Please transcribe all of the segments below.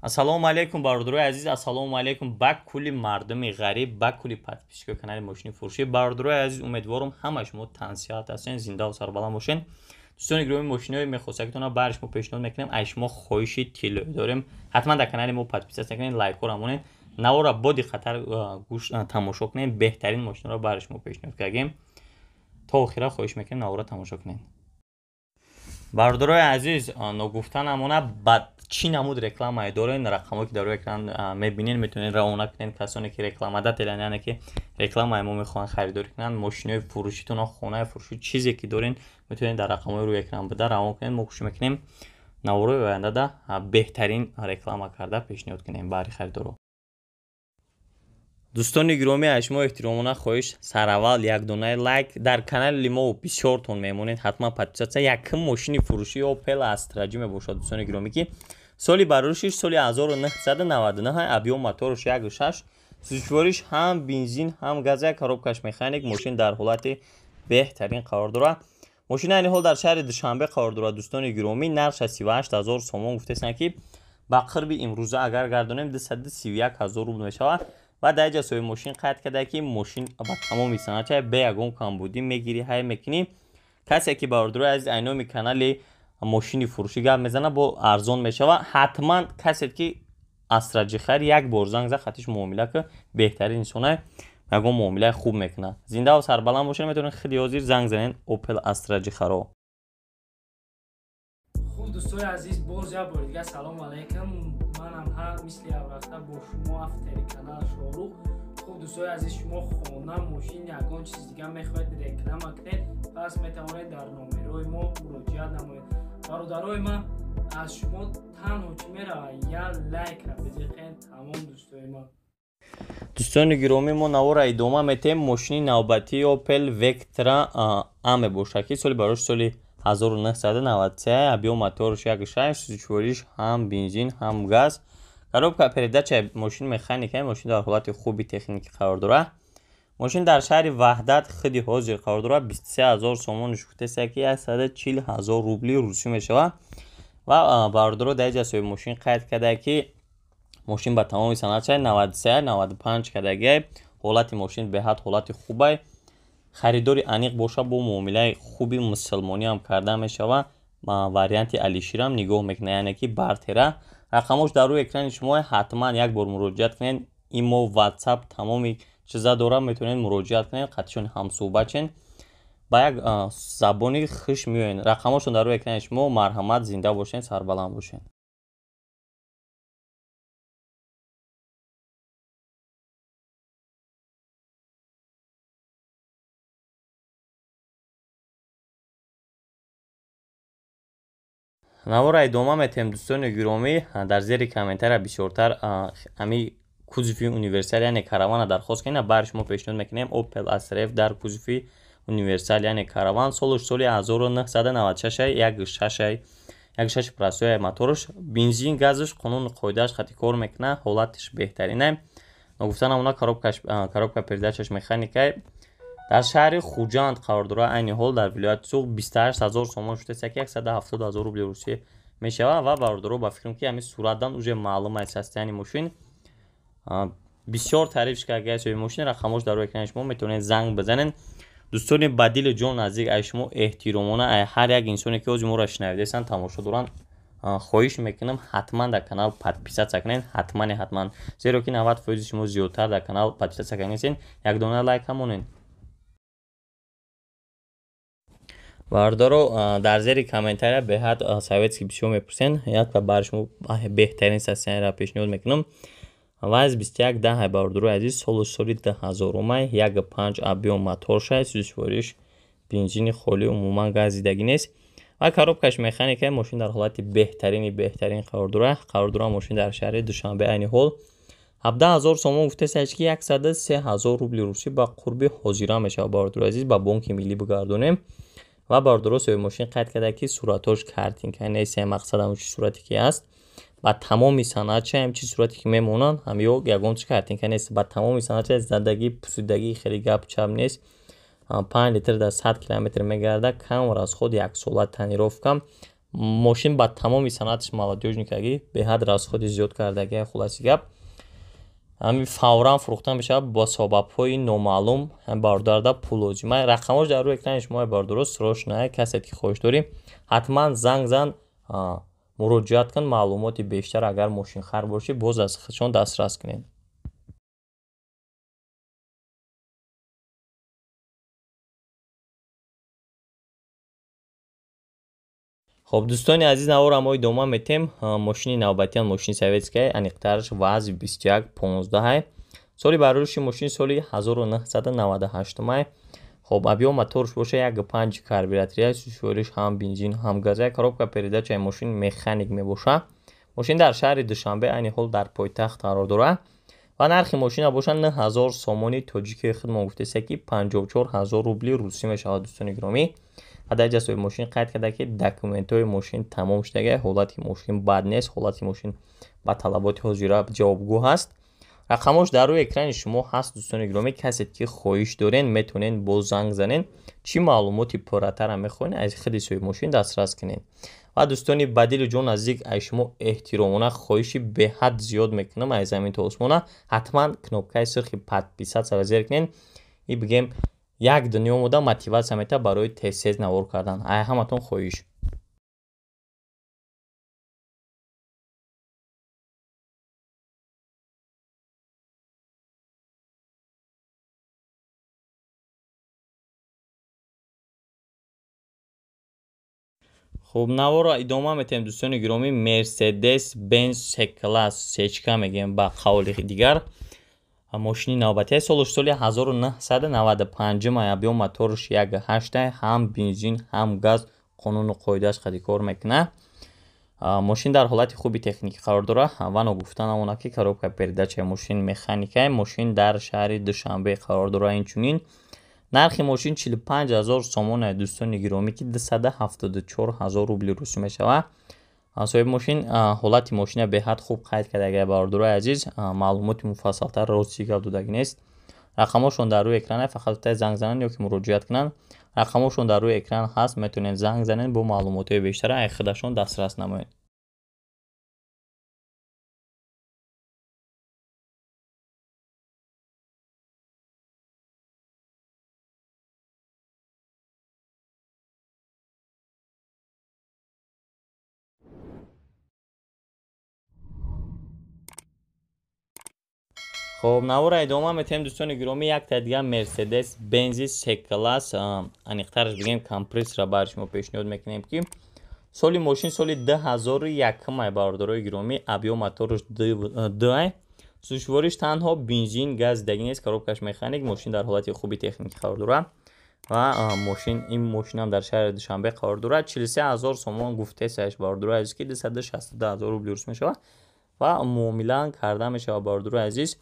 Ассалому алайкум, бародарои азиз, ассалому алайкум ба кулли мардуми ғариб, ба кулли подписчикои канали Мошини фурӯшӣ. Бародарои азиз, умедворам ҳама шумо тансиҳат ҳастен, зинда ва сарбаланд бошен. Дӯстони гиромӣ, мошинои мехостагитонро бари шумо пешниҳод мекунем. Аз шумо хоҳиши тиллоӣ дорем. Ҳатман дар канали мо подписаться кунед, лайкҳоро монед, наворро бо диққаттар гӯш тамошо кунед. Беҳтарин мошиноро бари шумо пешниҳод кардем. То охира хоҳиш мекунем наворро тамошо кунед. Бародарои азиз, ногуфта намона ба чӣ намуд рекламае дорен, рақамҳое ки дар рӯи экран мебинед, метавонед равона кунед. Касоне ки рекламодателян, яъне ки рекламаи мо мехоҳанд харидорӣ кунанд, мошинои фурӯшитона, хонаи фурӯшӣ, чизе ки дорен, метавонед дар рақамҳои рӯи экран буда равон кунед. Мо кӯшиш мекунем наворои ояндада беҳтарин реклама карда пешниҳод кунем баҳри харидоро. Дӯстони гиромӣ, аз шумо эҳтиромона хоҳиш, сараввал як донаи лайк. Дар канали мо бисёртон мемонед, ҳатман подписаться. Якум мошини фурӯшӣ Opel Astra G мебошад, дӯстони гиромӣ, ки соли бароришиш соли 1999, объём моторш 1.6, сӯзишвориш ҳам бензин ҳам газа, коробкаш механик. Мошин дар ҳолати беҳтарин қарор дорад. Мошин айни ҳол дар шаҳри Душанбе қарор дорад, дӯстони гиромӣ. Нархаш 38 000 сомон гуфтесанд, ки ба қирби имрӯза агар гардонем, 231 000 рубл мешавад. Ва дар инҷа соҳиби мошин қайд карда, ки мошин ба тамоми санъатча бе ягон камбудӣ мегирӣ, ҳай мекунӣ. Касе ки, бародарои азиз, айноми канали мошини фурӯшӣ гап мезана, бо арзон мешавад. Ҳатман касе ки Астра Ҷи хари, як бор занг зад, хатиш муомила ки беҳтарин инсона, ягон муомилаи хуб мекунад. Зиндаву сарбаланд бошед, метавонед худи ҳозир занг занед Opel Astra Ҷи харо. Хуб, дӯстои азиз, боз як бори дигар салом алайкум. Манам ҳар мисли ҳарвақта бо шумо автори канал Шоҳрух. Хуб, дӯстои азиз, шумо хона, мошин, ягон чиз дига мехоҳед реклама кунед, пас метавонед дар номерои мо муроҷиат намоед. Бародарои ман, аз шумо танҳо чӣ меравад? Як лайкра бизиқен, тамом, дӯстои ман. Дӯстони гиромӣ, мо навора идома метаҳем. Мошини навбатии Opel Vectra A мебошад, ки соли барош соли 1993, объём моторш 1.6, сӯзишвориш ҳам бензин ҳам газ, коробка передача мошин механика. Мошин дар ҳолати хуби техникӣ қарор дорад. Мошин дар шаҳри Ваҳдат худи ҳозир қарор дорад. 23 000 сомон гуфтеста, ки 140 000 рубли русӣ мешавад. Ва бародаро, дар инҷа соҳиби мошин қайд карда, ки мошин ба тамоми санъатча 93, 95 кардагиай. Ҳолати мошин беҳад ҳолати хубай. Харидори аниқ боша, бо муомилаи хуби мусулмонӣ ҳам карда мешавад. Варианти Алиширам нигоҳ мекунад, яъне ки бартера. Рақамош дар рӯи экрани шумо, ҳатман як бор муроҷиат кунед. Имо, Ватсап, тамоми чиза дорад, метавонед муроҷиат кунед, қатишон ҳамсӯҳбат шен, ба як забони хуш меоянд. Рақамошон дар рӯи экрани шумо. Марҳамат, зинда бошед, сарбаланд бошед. Навора идома метаҳем, дӯстони гиромӣ. Дар зери комментария бисёртар ами кузови универсал, яъне каравана дархост кунед. Бари шумо пешниҳод мекунем Opel Astra F дар кузови универсал, яъне караван. Солуш соли 1996, 1.6, 1.6 простой моторш, бензин газш қонуну қоидааш хати кор мекунад, ҳолатиш беҳтаринае. Ногуфта намона, коробка передачаш механикае. Дар шаҳри Хуҷанд қарор дорад айни ҳол, дар вилояти Суғд. 28 000 сомон шудааст, ки 170 000 рубли русия мешавад. Ва бародаро, ба фикрам, ки ҳамин суратдан уже маълум аст состояние мошин. Бисёр таъриф карда соҳиби мошин. Рақамош дар рӯи экрани шумо, метавонед занг бизанед. Дӯстони ба дили ҷон наздик, аз шумо эҳтиромона, ай ҳар як инсоне ки ҳозир моро шунавидаистанд, тамошо доранд, хоҳиш мекунам, ҳатман дар канал подписаться кунед, ҳатмане ҳатман, зеро ки 90 фоизи шумо зиёдтар дар канал подписаться карданистед. Як дона лайк ҳам монед. Бародаро, дар зери комментария беҳад советский бисёр мепурсен. Як бари шумо беҳтарин состояниеро пешниҳод мекунам. Ваз 21 10, бародарои азиз, солу соли 2000-умай, 1.5 объём моторшай, сӯзишвориш бензини холӣ, умуман газ зидагӣ нест ва коробкаш механика. Мошин дар ҳолати беҳтарини беҳтарин қарор дорад. Қарор дорад мошин дар шаҳри Душанбе айни ҳол. 17 000 сомон гуфтест, ки 103 000 рубли русӣ ба қурби ҳозира мешавад. Бародарои азиз, ба Бонки Миллӣ бигардонем. Ва бародаро, соҳиби мошин қайд карда, ки суратҳош картинка нест, мақсад ҳамон чи сурате ки ҳаст, ба тамоми санъатча ҳам чи сурате ки мемонанд, ҳам ё ягон чи картинка нест, ба тамоми санъатча задагӣ, пусидагӣ, хеле гап чап нест. 5 литр дар 100 километр мегардад, кам расход, яксола тонировка. Мошин ба тамоми санъаташ молодёжникагӣ беҳад расходи зиёд кардагӣ. Хулоси гап, ҳамин фавран фурӯхта мешавад бо сабабҳои номаълум. Бародарда пул лозима. Рақамҳош дар рӯи экрани шумо, бародаро, срочно касе ки хоҳиш дорӣ, ҳатман занг зан, муроҷиат кун. Маълумоти бештар агар мошинхар бошӣ, боз аз худшон дастрас кунед. Хоб, дӯстони азиз, наворро мо идома метем. Мошини навбатиам мошини советская, аниқтараш ВАЗ 2115. Соли барориши мошин соли 1998. Хоб, объём моторш боша 1.5 карбюратория, сӯзишвориш ҳам бензин, ҳам газа, коробка передачаи мошин механик мебошад. Мошин дар шаҳри Душанбе, айни ҳол дар пойтахт қарор дорад ва нархи мошина боша 9000 сомони тоҷикии худмон, гуфтеста ки 54 000 рубли русӣ мешавад, дӯстони гиромӣ. Ва дар ҷа мошин қайд карда, ки документҳои мошин тамом шудага, ҳолати мошин бад нест, ҳолати мошин ба талаботи ҳозира ҷавобгӯ ҳаст. Рақамҳош дар рӯи экрани шумо ҳаст, дӯстони гиромӣ. Касе ки хоҳиш дорен, метавонед боз занг занен. Чӣ маълумоти пурратара мехоҳед, аз худи соҳибмошин дастрас кунед. Ва дӯстони ба дилу ҷон наздик, аз шумо эҳтиромона хоҳиши беҳад зиёд мекунам, аз замин то осмона, ҳатман кнопкаи сурхи подписаться зер кунед. И бигем, як дунё омода мотиватсия метавад барои тез-тез навор кардан. Ай ҳаматон хоҳиш. Хуб, наворро идома метиҳем, дӯстони гиромӣ. Мерседес Бенз С класс, сечка мегӯем ба қавли дигар, мошини навбатия. Солаш соли 1995, объём моторш 1.8, ҳам бензин, ҳам газ, қонуну қоидааш қади кор мекунад. Мошин дар ҳолати хуби техникӣ қарор дорад ва ногуфта намонад, ки коробка передачаи мошин механикае. Мошин дар шаҳри Душанбе қарор дорад. Инчунин нархи мошин 45 000 сомон, дӯстони гиромӣ, ки 274 000 рубли русӣ мешавад. Соҳиби мошин ҳолати мошина беҳад хуб қайд карда. Агар, бародарои азиз, маълумоти муфассалтар рости гап додагӣ нест. Рақамҳошон дар рӯи экран, фақат та занг зананд ё ки муроҷиат кунанд. Рақамҳошон дар рӯи экран ҳаст, метавонед занг занед, бо маълумотҳои бештара ай худашон дастрас намоед. Хоб, наворро идома метиҳем, дӯстони гиромӣ. Якта дигар Мерседес Бензи С класс, аниқтараш бигем, компрессора барои шумо пешниҳод мекунем, ки соли мошин соли 2001, бародарои гиромӣ, объём моторш д, сӯзишвориш танҳо бензин, газ дагӣ нест, коробкаш механик. Мошин дар ҳолати хуби техникӣ қарор дорад ва мошин, ин мошинам дар шаҳри Душанбе қарор дорад. 43 000 сомон гуфтесаш, бародарои азиз, ки 262 000 рубли рус мешавад ва муомила карда мешавад, бародарои азиз.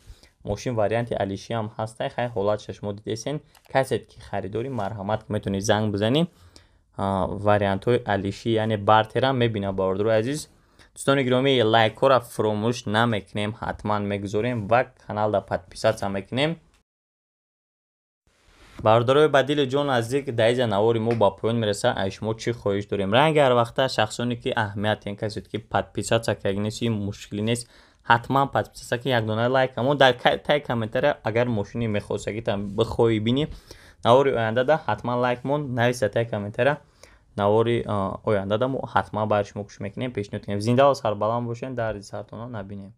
Мошин варианти алишиам ҳастай. Хай, ҳолатша шумо дидесен. Касе ки харидорӣ, марҳамат, метавонӣ занг бизанӣ. Вариантҳои алишӣ, яъне бартерам мебинам, бародарои азиз. Дӯстони гиромӣ, лайкҳоро фуромӯш намекунем, ҳатман мегузорем ва каналда подписаться мекунем. Бародарои ба дили ҷон наздик, дар инҷа навори мо ба поён мерасад. Аз шумо чӣ хоҳиш дорем? Ранги ҳарвақта, шахсоне ки аҳамият, касе ки подписаться карда нест, мушкилӣ нест, ҳатман подписаться ки, як дона лайк аммо дар таи комментария, агар мошини мехостагитам бихоҳӣ бинӣ навори ояндада, ҳатман лайк мон, нависа таи комментария. Навори ояндада мо ҳатман барои шумо кӯшиш мекунем пешниҳод кунем. Зиндаву сарбаланд бошед, дарди сартона набинем.